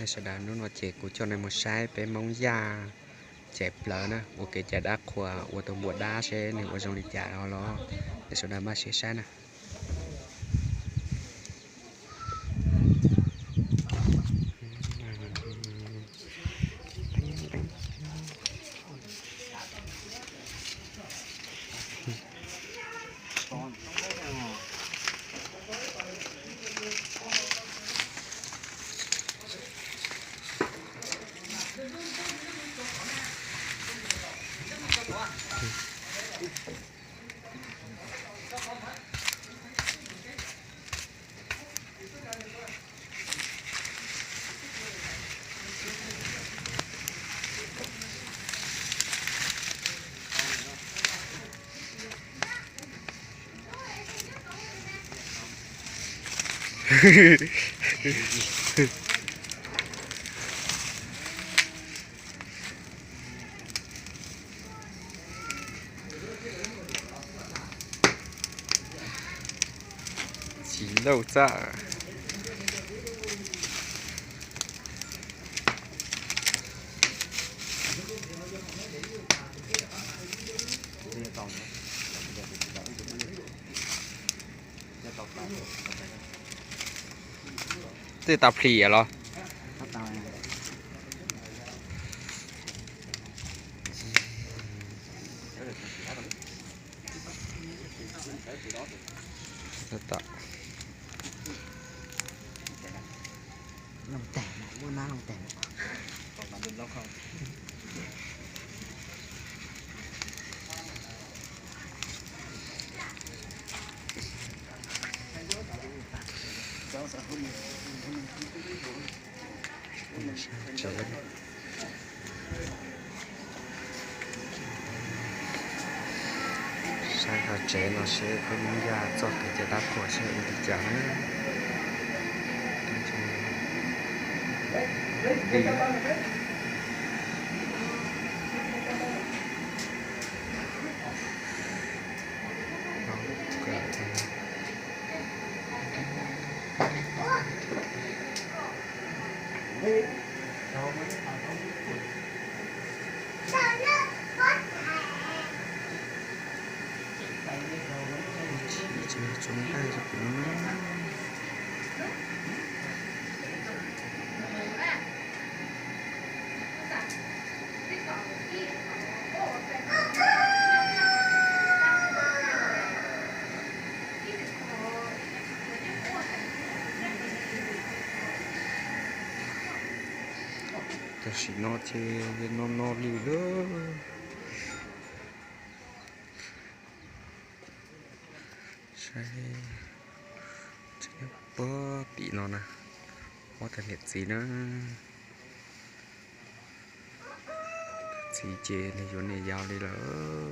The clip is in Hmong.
Sawv daws, hnub no ces kuv coj nej mus saib peb Hmoob Yaj caiv plawv na, ua kev caiv dab qhuas ua tus npua dab seb nws ua zoo li cas no los. Nej sawv daws npaj siab saib na. Txiv lauj txaj. Twb tas plhis los? Saib qhov tsev no seb peb Hmoob Yaj txoj kev caiv dab qhuas seb ua li cas na. Tam sim no ces no no li lawm. Saib puag tim no na, ob tug niam txiv na. Txiv ces nws yuav niam yau li lawm.